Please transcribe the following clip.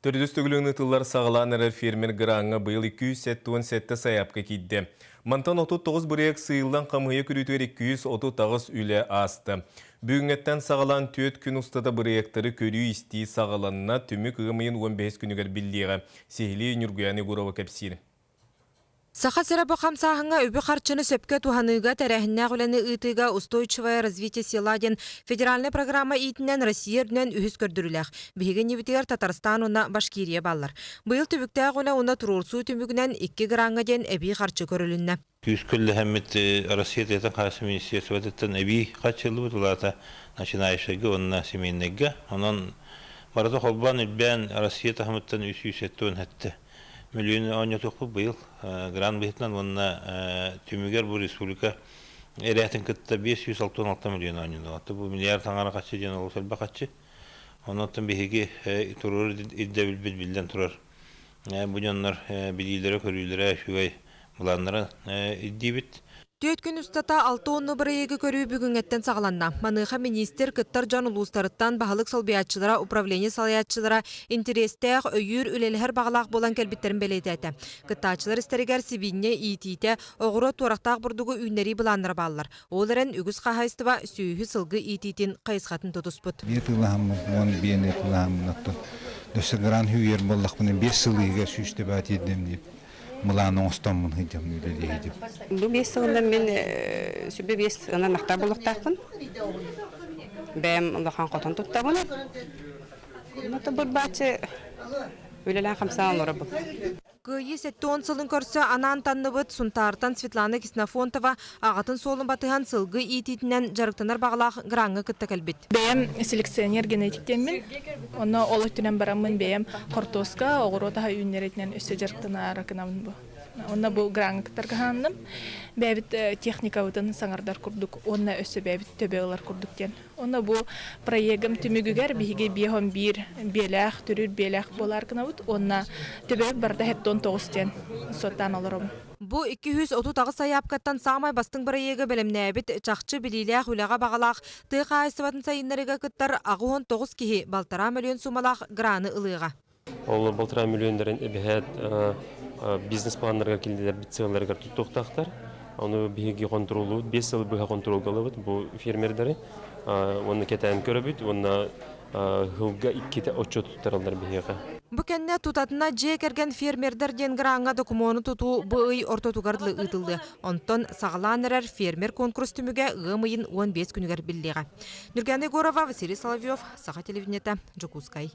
Төрдүс төгүлүн ыытыллар саҕалаан эрэр фермер граҥҥа быйыл 277 сайаапка киирдэ. Мантан 39 бырайыак сыыйыллан хамыыһыйа көрүүтүгэр 238 үлэ ааста. Бүгүҥҥэттэн саҕалаан түөрт күн устата бырайыактары көрүү-истии саҕаланна, түмүк ыам ыйын 15 күнүгэр биллиэҕэ. Сиһилии Ньургуйаана Егорова кэпсиир. Саха сирэ бу хамсааһыҥҥа үбү-харчыны сөпкө туһаныыга тэрээһиннээх үлэни ыытыыга Устойчивое развитие села диэн федеральнай программа иитинэн Россия үрдүнэн үһүс көрдөрүүлээх. Биһиги иннибитигэр Татарстан уонна Башкирия бааллар. Быйыл түбүктээх үлэ уонна туруорсуу түмүгүнэн икки граҥҥа диэн эбии харчы көрүлүннэ. Күүскэ үллэһэммит Россия тыатын хаһаайыстыба министерствотыттан эбии харчы ыллыбыт, ол аата начинающайга уонна семейнайга. Онон барыта холбоон үрдээн Россия таһымыттан 377 мөлүйүөн оонньотуохпут быйыл грант быһыытынан уонна түмүгэр бу республика ирээтин кытта 566 мөлүйүөн оонньонуо. Бу миллиард аҥара харчы диэн олус элбэх харчы. Онон биһиги туруору ирдэбилбит биллэн турар. Бу дьоннор билиилэрэ-көрүүлэрэ үчүгэй былааннара ирдиибит. Түөрт күн устата алта уонну бырайыагы көрүү бүгүҥҥэттэн саҕаланна. Маныаха миниистир кыттар дьон улуустарыттан баһылык солбуйааччылара, управление салайааччылара интэриэстээх, өйүүр, үлэлэһэр баҕалаах буолан кэлбиттэрин бэлиэтээтэ. Кыттааччылар истэригэр сибиинньэ иитиитэ, оҕуруот туорахтаах бурдугу үүннэрии былааннара бааллар. Ол эрэн үгүс хаһаайыстыба сүөһү-сылгы иитиитин хайысхатын тутуспут. Биэ тыылаһаммын, уон биэни тыылаһаммын оттон өссө гран үүйэр буоллахпына биэс сыл иһигэр сүүстэ баа тиэрдэм диэн мылаан оҥостоммун сылдьабын үлэлиэһидим. Бу биэс сылынан мин сүбэ биэс сылынан махтаа буолуохтаахпын. Бэйэм улахан хотон туттабын. Ото бурбааччы үлэлээн хамсаан олоробун. Кыайыы 70 сылын көрсө анаан танныбыт Сунтаартан Светлана Ксенофонтова аҕатын суолун батыһан сылгы иитиитинэн дьарыктанар баҕалаах граҥҥа кытта кэлбит. Бэйэм селекционер генетиктэммин. Онно ол өттүнэн бараммын бэйэм хортуоска, оҕуруот аһа үүннэритинэн өссө дьарыктанар гынабын бу. Онно бу граҥҥа кыттарга хаанным. Бэйэбит техникабытын саҥардар курдук уонна өссө бэйэбит төбө ылар курдук диэн. Онно бу проегым түмүгүгэр биһиги биэһон биир биэлээх, төрүүр биэлээх буолаар гынабыт уонна төбөбүт барыта 79 диэн суоттаан олоробун. Бу 238 сайаапкаттан саамай бастыҥ бырайыагы бэлэмнээбит, чахчы билиилээх үлэҕэ баҕалаах тыа хаһаайыстыбатын сайыннарыыга кыттар 89 киһи балтараа мөлүйүөн суумалаах граны ылыаҕа. Ол балтараа мөлүйүөннэрин эбэһээт бизнес-планнарыгар киллэрбит сыалларыгар туттуохтаахтар. Ону биһиги хонтуруоллуубут, биэс сыл быһа хонтуруолга ылабыт бу фермердэри. Уонна кэтээн көрөбүт уонна Ыһылга иккитэ отчуот туттараллар биһиэхэ. Бу кэннэ тутатына дьиэ кэргэн фермердэр диэн граҥҥа докумуону тутуу бу ый ортотугар дылы ыытыллыа. Онтон саҕалаан эрэр фермер конкурс түмүгэ ыам ыйын 15 күнүгэр биллиэҕэ. Ньургуяна Егорова, Василий Соловьев, Саха телевидениета, Дьокуускай.